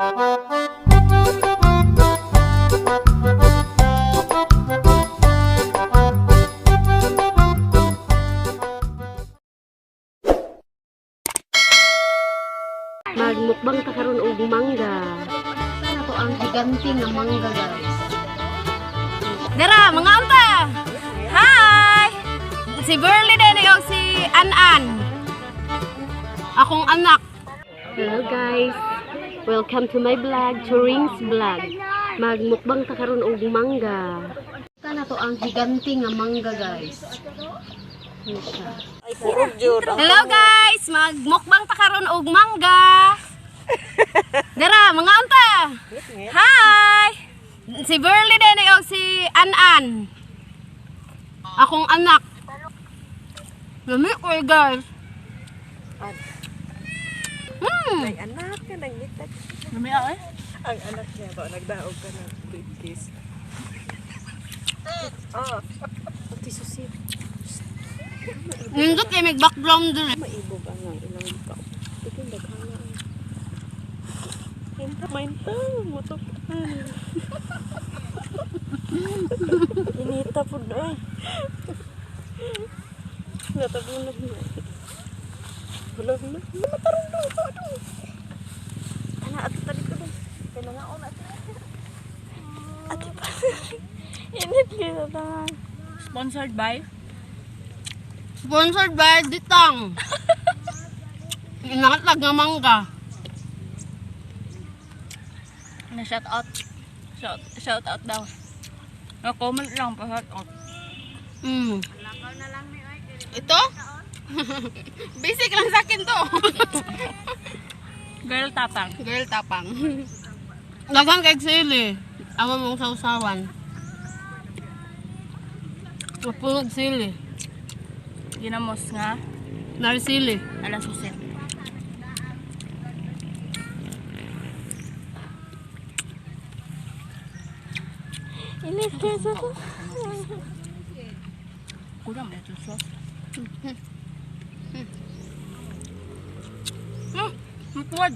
Magmukbang ta karon og mangga. Sana to ang higante nga mangga, guys. Dara, mga unta. Hi! Si Burley din og si An-An. Akong anak. Hello guys. Welcome to my vlog, Turing's Vlog. Magmukbang ta karon og mangga. Sana to ang higante nga mangga, guys. Ano siya? Hello guys, magmukbang ta karon og mangga. Dara, mga unta. Hi! Si Burley din og si An-An. Akong anak. Lami oy guys. Ay, anak ka nangitag. Lami eh. Ang anak niya ba, nagdaog ka ng briefcase. Oh. Pati susi. Nindot kay may background dun. Maibog ang ang ilang ikaw. Tikin daghan na. Hinta, mainta. Mutok. Inita po na. Natabunan na. Wala na. Matarong daw ito. Ano? Tana, ato talit ko dun. Kaya nga ako na. Ate pa. Init kayo sa Sponsored by Sponsored by Ditang. Inakatlag nga mangga. Na shout out. Shout out daw. Na comment lang pa shout out. Ito? Basic lang sa akin to. Girl tapang. Girl tapang. Daghang kay sili. Amo mong sausawan. Mapunog sili. Ginamos nga Narsili. alas susit. Init kayo sa Kulang ba ito sauce? Matuwad.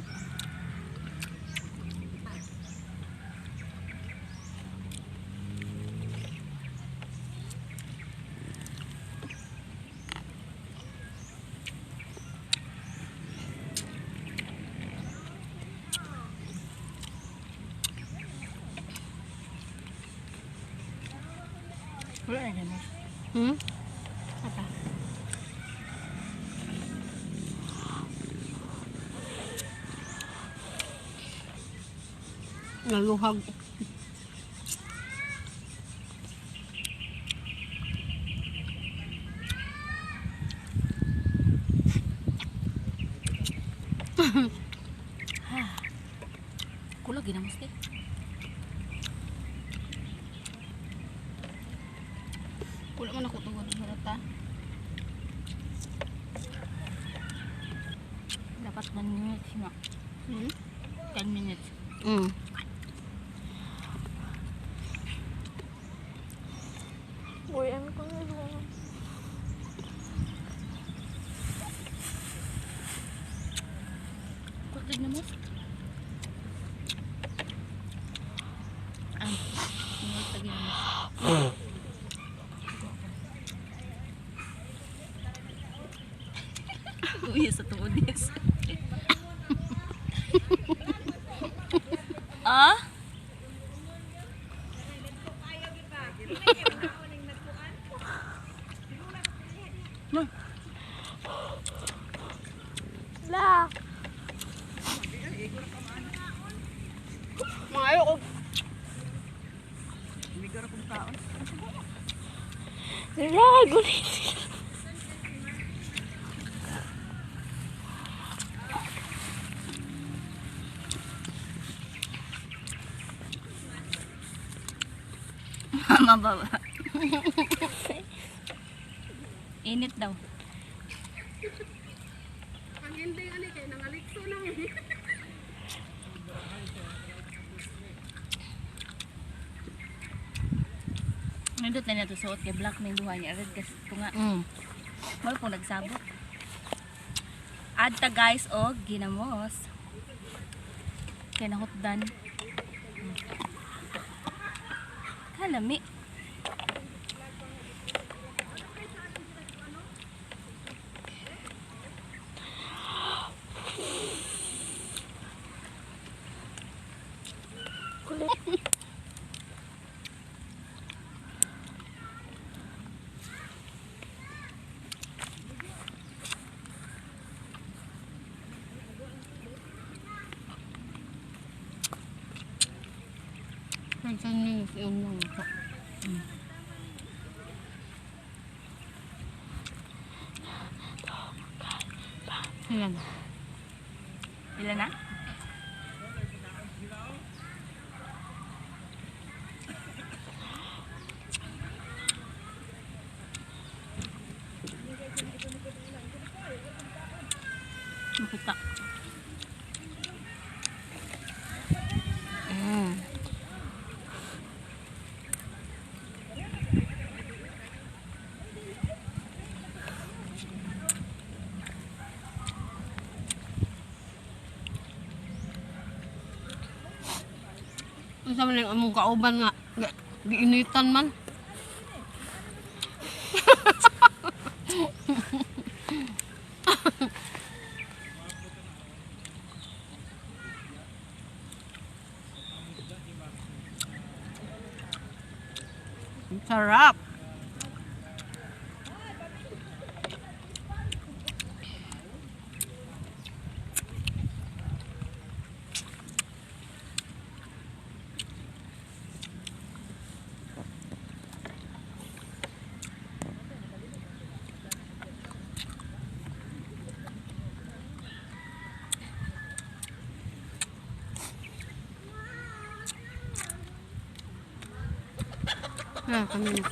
Wala na ganun. Apa? Naluhag. Kulang ginamos eh. Wala man ako tugod sa rata. Dapat 1 minute na. 10 minutes. Uy, ano ko na lang. Kulang ginamos. Ah, minute pa ginamos. Uy, sa tuod yes. Ah? La! Mga ayoko. La! Gulit! Mama baba. Init daw. Ang hindi ani kay nangalikso na. Nindot na niya to suot kay black may duha niya red kasi tunga. Mal po nagsabot. Adta guys og ginamos. Kay nahutdan. Kalami. Kulit. 10 minutes yung mga ito. Ilan? Ilan na? Makita. Unsa man yung among kauban nga giinitan man. Sarap. Ah, kami na.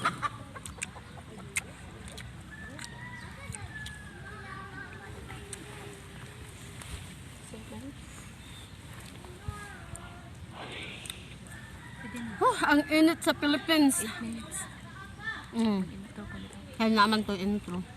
Oh, ang init sa Philippines. 8 minutes. Mm. Intro pa nito. Kaya naman to intro.